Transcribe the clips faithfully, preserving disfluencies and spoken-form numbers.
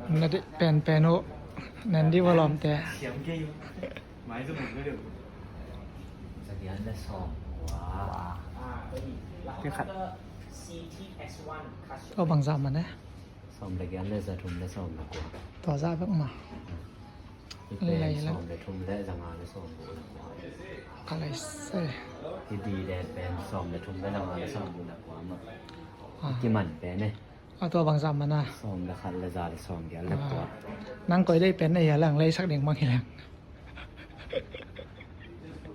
Na deih penpen uh, nan dih va lawmte. Tua bangzah man e? Sawm le giat le za thum le sawm le kua. Tua zah bek ma. Lei la. Sawm le thum le za nga le sawm le kua. Ka lei se. Hi di le pen sawm le thum le za nga le sawm le kua ma. Kiman pen e. A tua bangzah man a? Sawm le khat le za le sawm giat le kua. Nang koi deih pen e, a lang leisak ding bang hi leng.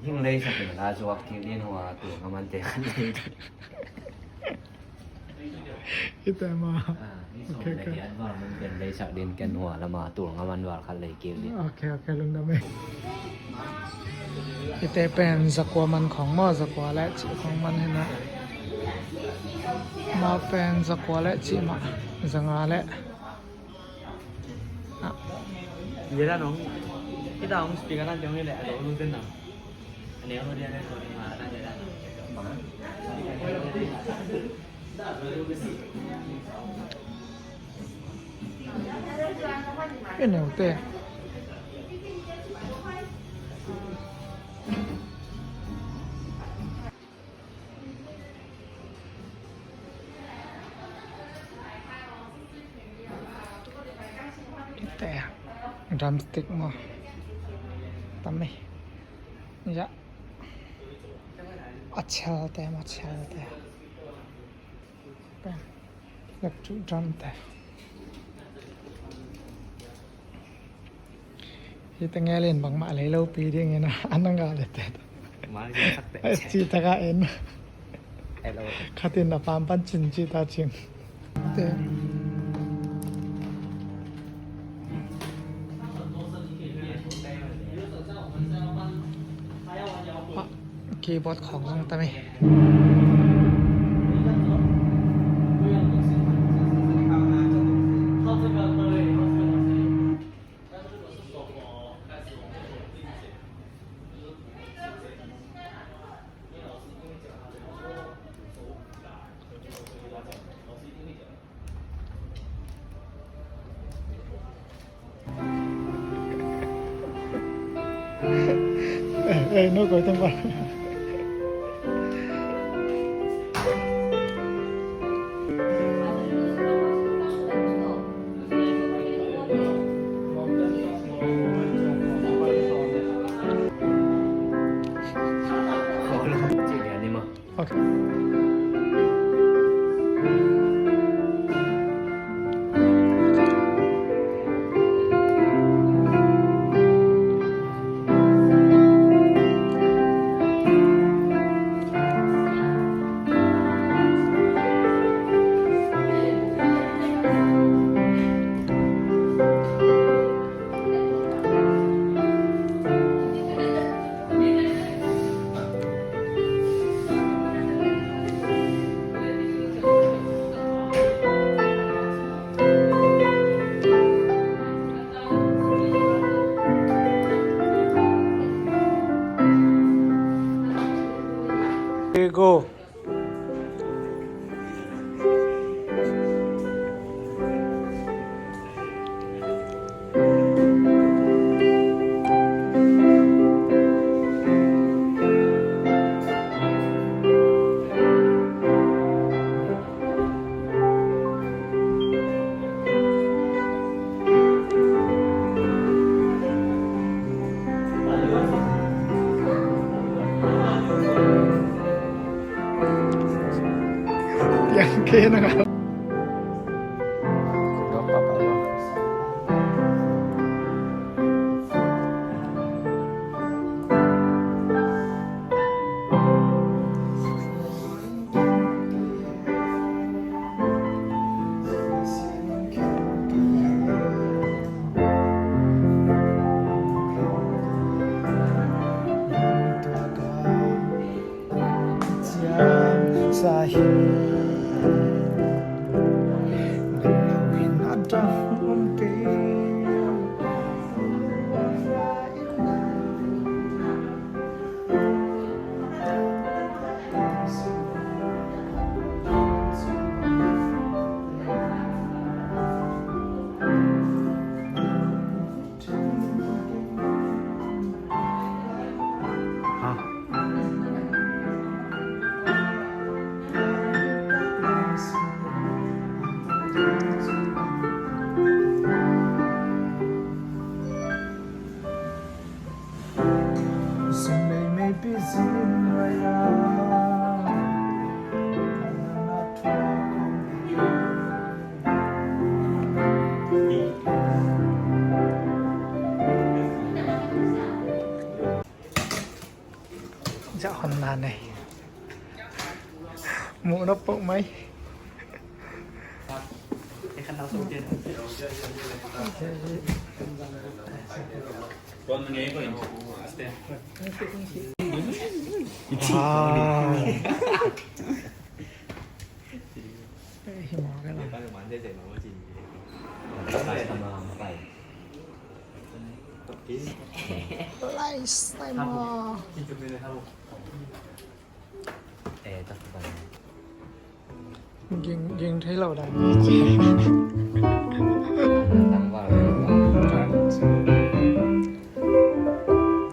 Hing leisak in la zuak kik din hua, tul nga man te khan lei. Ite ma. Ni sawm le giat val mun pen leisak din ken hua lama tul nga man val khat lei kik din. Ok, ok, lungdam e. Ite pen zakua man khong maw, zakua le cih khong man hi na. Ma pen zakua le cih mah, za nga le. Ye da nong, kita hong speaker nan tiang ni le, ado lu den na. Ane ho dia le ko ni ma da de da. Ene ute. Te, drumstick maw. Tam e. Ya. A chel te maw, chel te. Pen. Electric drum te. Hih teng ngelin bangmah lei lopi dingin a, a na ngah leh te. Cih takah en. Khatin a pampan cin cih ta cing. Te. Keyboard khawng zong tam e. Eh, eh, no, koi teng ba. Ok. Go. Yang kena. Zah hon na nei. Muh na poh mai. Wow. Lai sai maw. Ging, ging thei lo dan.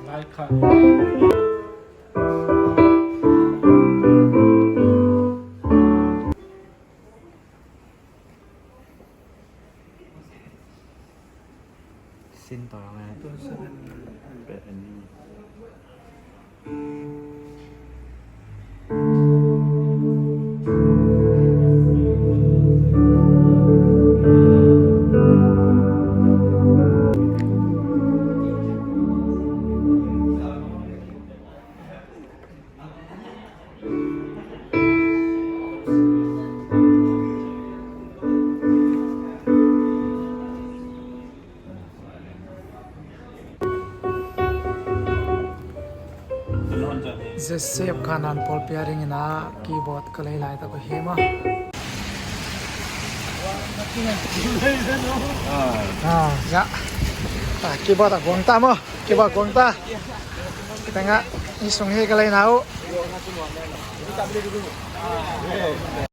Lai khat. Sin tawh ngai. Joseph Kanan pawlpi a dingin a keyboard ka lei laitak uh hi maw. Ah, ya. Ah, keyboard a guang ta maw. Keyboard guang ta. Tengah i sung hi ka lei na uh.